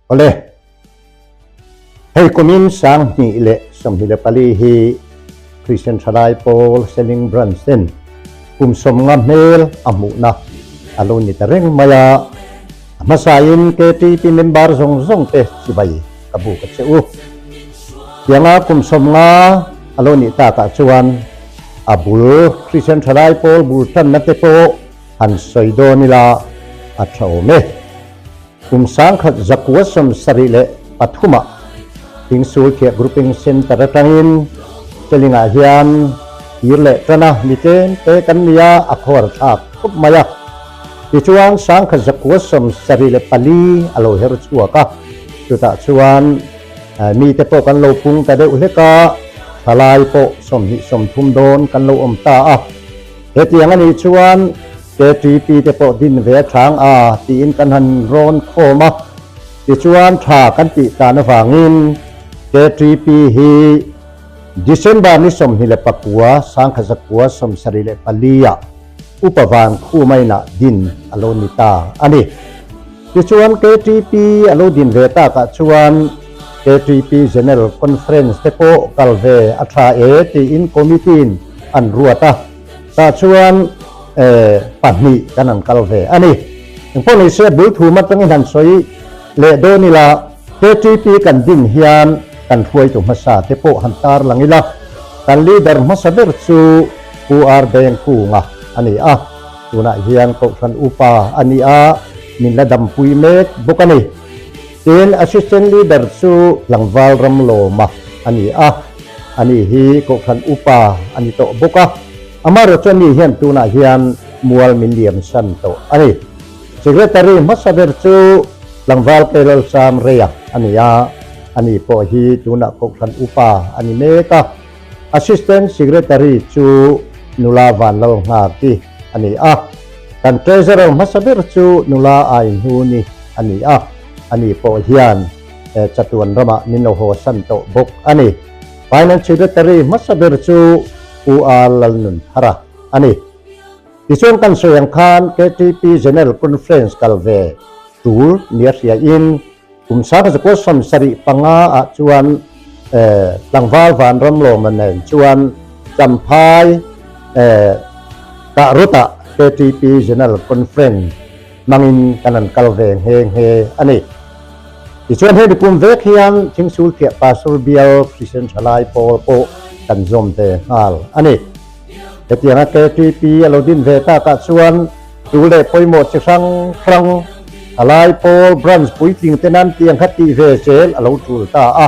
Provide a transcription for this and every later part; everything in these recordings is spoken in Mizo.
Awle, hei kumin 2024 hi Kristian Thalai Pawl Seling Branch ten kum 50 hmel a hmuhna a lo ni ta reng mai a. A hmasain KTP member zawng zawng te chibai ka buk a che u. Tianga kum 50 a lo nih takah chuan a bul Kristian Thalai Pawl bul tanna te pawh han sawi dawn ila a tha awm e. Kum 1973ah Thingsul Thiah Grouping Centre atangin Selingah hian tir leh tan a, mi tlem te kan ni a, a khuar thlak khawp mai a. Tichuan 1974 a lo her chhuak a, chutah chuan mite pawh kan lo pung ta deuh hlek a, thalai pawh 20 30 dawn kan lo awm ta a. Hetiang a nih chuan KTP te pawh din ve a chang a tiin kan han rawn khawm a, tichuan tha kan tih tan avangin KTP hi December ni 29 1974 ah Upa Van Khumainah din a lo ni ta a ni. Tichuan KTP a lo din ve takah chuan KTP General Conference te pawh kal ve a tha e tiin Committee-in an ruat a. Tah chuan pahnih kan han kal ve a ni. Engpawh ni se bul thum atangin han sawi leh dawn ila, KTP kan din hian kan hruaitu hmasa te pawh han tar lang ila, kan leader hmasa ber chu Pu R Bengkunga a ni a, tunah hian Kohhran Upa a ni a, min la dampui mek bawk a ni. Tin, Assistant Leader chu Tlangval Ramlawma a ni a, ani hi Kohhran Upa a ni tawh bawk a, amaherawhchu ani hian tunah hian mual min liam san tawh a ni. Secretary hmasa ber chu Tlangval Kelalsam Reia a ni a, ani pawh hi tunah Kohhran Upa a ni mek a. Assistant Secretary chu Nula Vanlalnghaki a ni a, kan Treasurer hmasa ber chu Nula Aihnuni a ni a, ani pawh hian chatuan ramah min lo haw san tawh bawk a ni. Finance Secretary hmasa ber chu Pu R Lalnunthara a ni. Tichuan kan sawi ang khan KTP General Conference kal ve tul nia hriain Kum 1975 ah chuan tlangval Vanramlawma nen chuan Champhai Kahrawtah KTP General Conference hmangin kan han kal ve nghe nghe a ni. Tichuan hemi kum vek hian Thingsul Thiah Pastor Bial Kristian Thalai Pawl pawh kan zawm ve nghal a ni. Hetianga KTP a lo din ve takah chuan tu leh pawimawh chi hrang hrang a lai pawl branch puitling te nan tiang kha tih ve zel a lo tul ta a.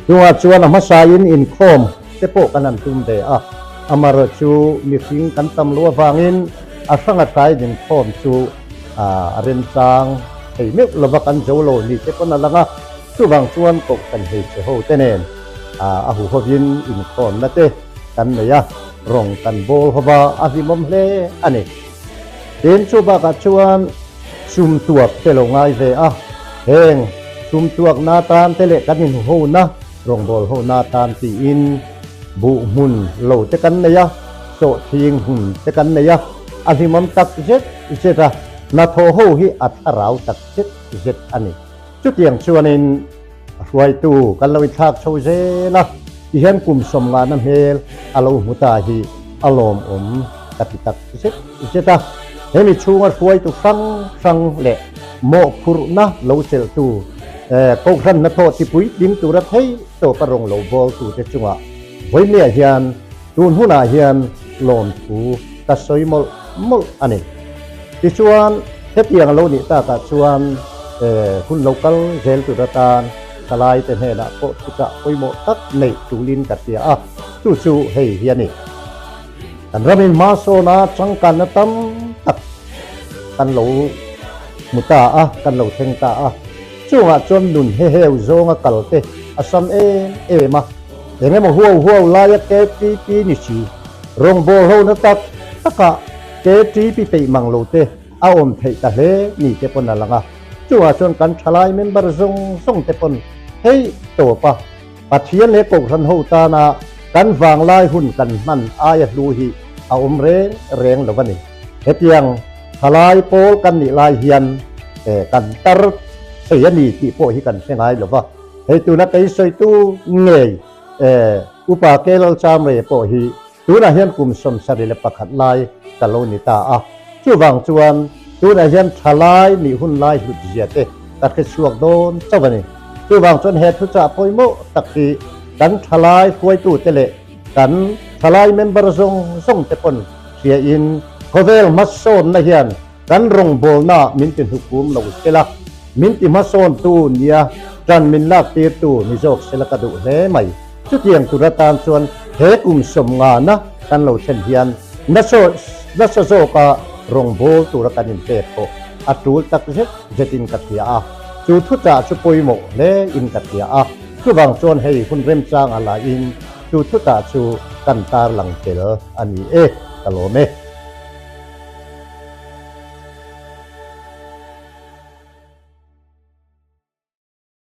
Chungah chuan a hmasain inkhawm te pawh kan han tum ve a, amaherawh chu mihring kan tam loh avangin a hranga tlai inkhawm chu a remchang thei meuh lova kan zo lo ni te pawn a lang a, chuvang chuan kohhran hmeichhe ho te nen a huhovin inkhawmna te kan nei a, rawng kan bawl ho va, a hlimawm hle a ni. Tin, chu bakah chuan sum tuak te lo ngai ve a, heng sum tuakna tan te leh kan inhuhona, rawngbâwl hona tan tiin buh hmun lo te kan nei a, sawhthing hmun te kan nei a, a hlimawm tak zet zet a, hnathawh ho hi a thlarau tak zet zet a ni. Chutiang chuanin a hruaitu kan lo inthlak chho zel a, tihian kum 50na hmel a lo hmu ta hi a lawmawm ka ti tak zet zet a. Hemi chhunga hruaitu hrang hrang leh mawhphurhna lo chelhtu, Kohhran hnathawh tipuitling tura theih tawpa rawng lo bawltute chungah vawimia hian tun hunah hian lawmthu ka sawi mawlh mawlh a ni. Tichuan, hetiang a lo nih takah chuan hun lo kal zel tur atan thalaite hnenah pawh thuchah pawimawh tak neih tulin ka hria a, chu chu hei hi a ni. Kan ramin hma sawna changkanna tam tak kan lo hmu ta a, kan lo thleng ta a. Chungah chuan nun heheu zawnga kal te a sam em em a, eng emaw huau huau laia KTP ni si, rawngbâwl hona tak takah KTP peih mang lo te a awm theih ta hle ni te pawn a lang a. Chungah chuan kan thalai member zawng zawng te pawn hei tawp a, Pathian leh Kohhran ho tana kan vanglai hun kan hman aia hlu hi a awm reng reng lo a ni. Hetiang thalai pawl kan nih lai hian kan tar. thei a ni tih pawh hi kan hre ngai lo va. Hei tuna kei sawitu ngei Upa Kelalchamre pawh hi Tunah hian kum 71 lai ka lo ni ta a, chuvang chuan tunah hian thalai nih hun lai hlut zia te ka hre chhuak dawn chauh a ni. Chuvang chuan he thuchah pawimawh tak hi kan thalai hruaitute leh kan thalai member zawng zawng te pawn hriain khawvel hmasawnna hian kan rawngbawlna min ti hnukum lo sela, min ti hmasawntu nia tan min laktirtu ni zawk sela ka duh hle mai. Chutiang tur atan chuan he kum sawmngana kan lo thlen hian nasa zawka rawngbâwl tura kan inpek pawh a tul tak zet zetin ka hria a. Chu thuchah chu pawimawh hle in ka hria a. Chuvang chuan hei hun remchang a laiin chu thuchah chu kan tarlang tel a ni e, ka lawm e.